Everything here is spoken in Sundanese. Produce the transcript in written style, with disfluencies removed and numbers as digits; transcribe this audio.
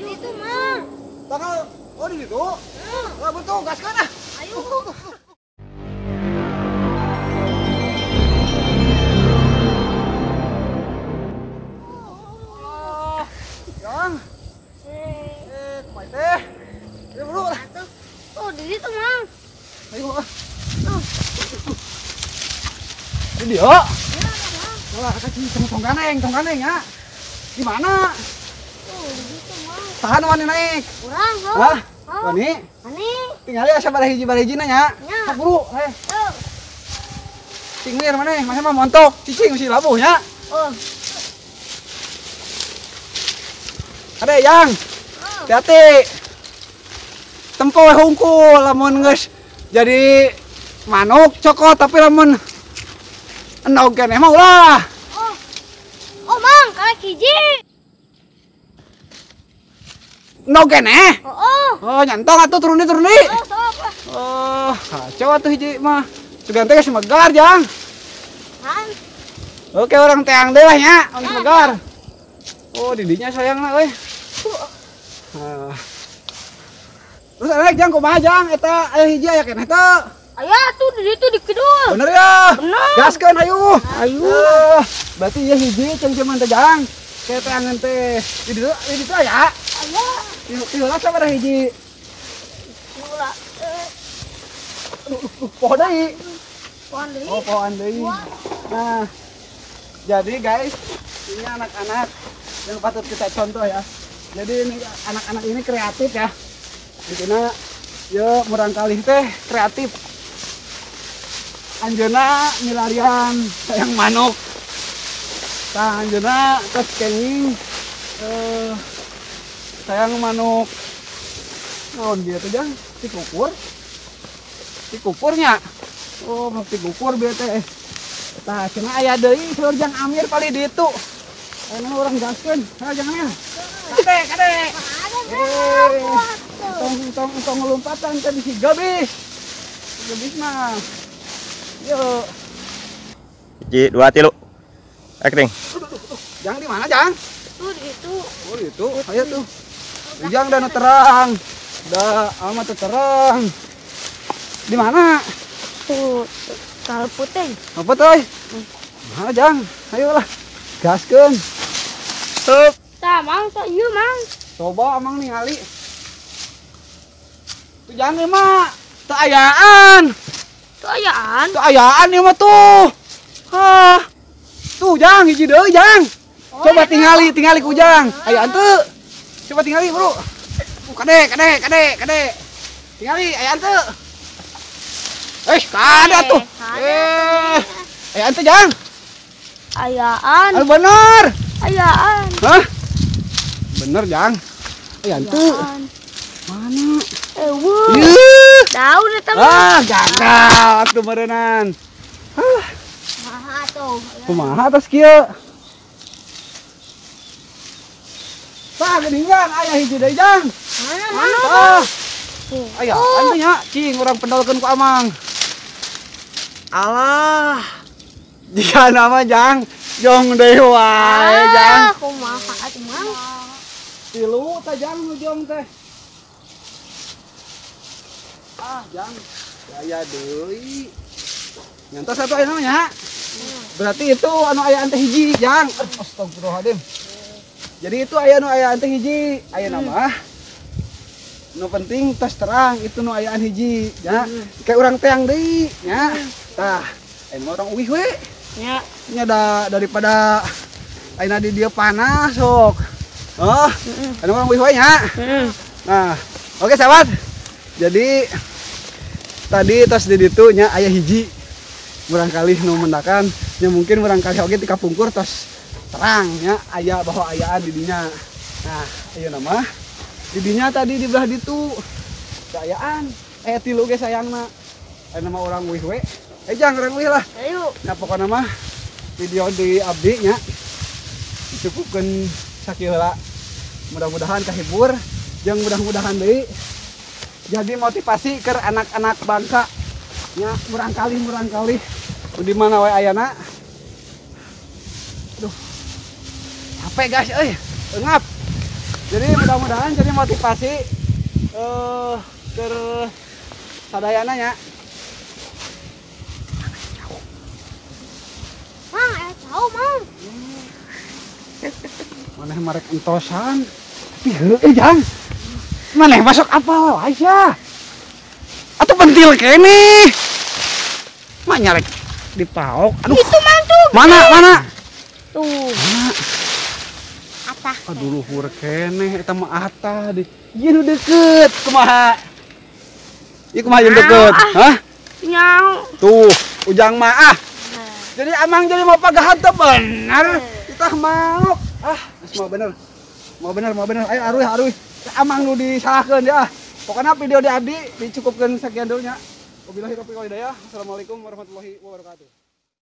Di situ, Mang. Tanggal oh di situ. Lah betul, gaskeun ah. Ayo. Yang. Kumaha teh? Ya bro. Oh, di situ, Mang. Ayo ah. Di dia. Ya, lah kacing tong ganeng ya. Di mana? Oh, di situ, Mang. Tahan wani naik. Urang, ho. Hah? Wani? Wani. Tinggali asa barahiji nya. Nya. Sok buru, heh. Cing mir maneh, maneh mah montok, cicing si labuh nya. Oh. Ade yang. Hati-hati. Tempo we hungkul lamun geus jadi manuk cokot tapi lamun enog keneh mah ulah. Oh. Oh, Mang, karek hiji. Enog keneh? Oh. Oh, nyantong atuh turun deui. Oh, sok. Oh, kacau atuh hiji mah. Sugan teh geus megar, Jang. Han. Oke, orang teang deui lah nya, geus megar. Oh, didinya sayangna euy. Nah. Terus naik Jang kumaha Jang eta aya hiji aya keneh teu? Aya tuh di ditu di kidul. Bener ya? Bener. Gaskeun ayo. Ayo. Berarti ieu hiji cengceman teh Jang. Kayak teangan teh. Di ditu aya? Aya. Ti heula sabaraha hiji? Heula. Aduh, poho deui. Poho deui. Oh, pohoan deui. Nah. Jadi guys, ini anak-anak yang patut kita contoh ya. Jadi ini anak-anak ini kreatif ya. Intinya yo murangkalih teh kreatif. Anjeunna milarian sayang manuk. Tah anjeunna tos kenging sayang manuk. Naon bieu teh Jang? Tikukur. Tikukurnya. Oh, manuk tikukur bieu teh. Tah cenah aya deui saur Jang Amir palih ditu. Ayeuna urang gaskeun. Hayo Jang Amir. Kade, kade. Tong tong lompatan teh bisi gabis. Gabis mah. Yuk. 1 2 3. Acting. Jang di mana, Jang? Tuh di itu. Oh, di itu. Ayo tuh. Jang dan terang. Dah amat terang. Di mana? Tuh, kalau putih. Apa tuh? Mana, Jang? Ayolah. Gaskeun. Hup. Tah, Mang, sok ieu, Mang. Coba Amang ningali. Tuh Jang ieu mah teu ayaan. Teu ayaan. Teu ayaan ieu mah tuh. Hah. Tuh Jang hiji deui Jang. Oh, coba tingali, tingali ku Jang. Ayaan teu. Coba tingali, Bro. Kade, kade, kade, kade. Tingali ayaan teu. Eh, kade atuh. Ayaan teu Jang. Ayaan. Anu bener. Ayaan. Hah? Bener Jang. Ayaan teu. Mana? Eueuh. Daun eta mah. Ah, gagal atuh meureunnan. Hah. Kumaha atuh? Kumaha atas kieu? Tah geuningan aya hiji deui Jang. Mana? Mana? Tah. Ayaan teh nya, cing urang pendolkeun ku Amang. Alah. Jika nama Jang, jong deui wae Jang. Kumaha atuh Mang? Tilu tah Jang nu jong teh. Ah, Jang. Aya deui. Nyantos satu aya namanya. Berarti itu anu ayaan teh hiji, Jang. Astagfirullahaladzim. Jadi itu aya nu ayaan teh hiji, aya nama. Nu penting tos terang itu nu ayaan hiji, ya. Kayak urang teang deui, nya. Tah, aya mah urang uwih we. Nya. Nya da daripada ayeuna di dieu panas sok. Oh, anu urang uwih we nya. Nah, oke sahabat. Jadi tadi tos di ditu nya aya hiji murangkalih nu mendakan nya mungkin murangkalih oge ti kapungkur tos terang nya aya bahwa ayaan di dinya. Nah, ayeuna mah di dinya tadi di belah ditu ayaan aya tilu ge sayangna. Ayeuna mah urang uwih we. Jang urang uwih lah. Ayo. Nah, pokona mah video di abdi nya dicukupkeun sakieu heula. Mudah-mudahan kahibur jeung mudah-mudahan deui jadi motivasi ke anak-anak bangsa nya murangkalih di mana wae ayana. Aduh. Capek guys euy, eungap. Jadi mudah Mudah-mudahan jadi motivasi keur sadayana nya. Mang, jauh, Mang. Maneh marek entosan. Tapi heueuh jang. Maneh masuk apa wae sia. Atuh pentil keneh. Mah nyarek dipaok. Aduh. Itu Mang tuh. Mana mana? Tuh. Mana? Atah. Aduh luhur keneh eta mah atah di. Ieu nu deukeut kumaha? Ieu kumaha jeung deukeut? Hah? Nyau. Tuh, Ujang mah ah. Jadi amang jadi mau pagahan teh bener. Kita mau. Ah, mau bener. Mau bener, mau bener. Ayo aruih, aruih. Amang nu disalahkeun ya. Pokoknya video di abdi dicukupkan sekian dulu nya. Wabillahi taufiq wal hidayah. Assalamualaikum warahmatullahi wabarakatuh.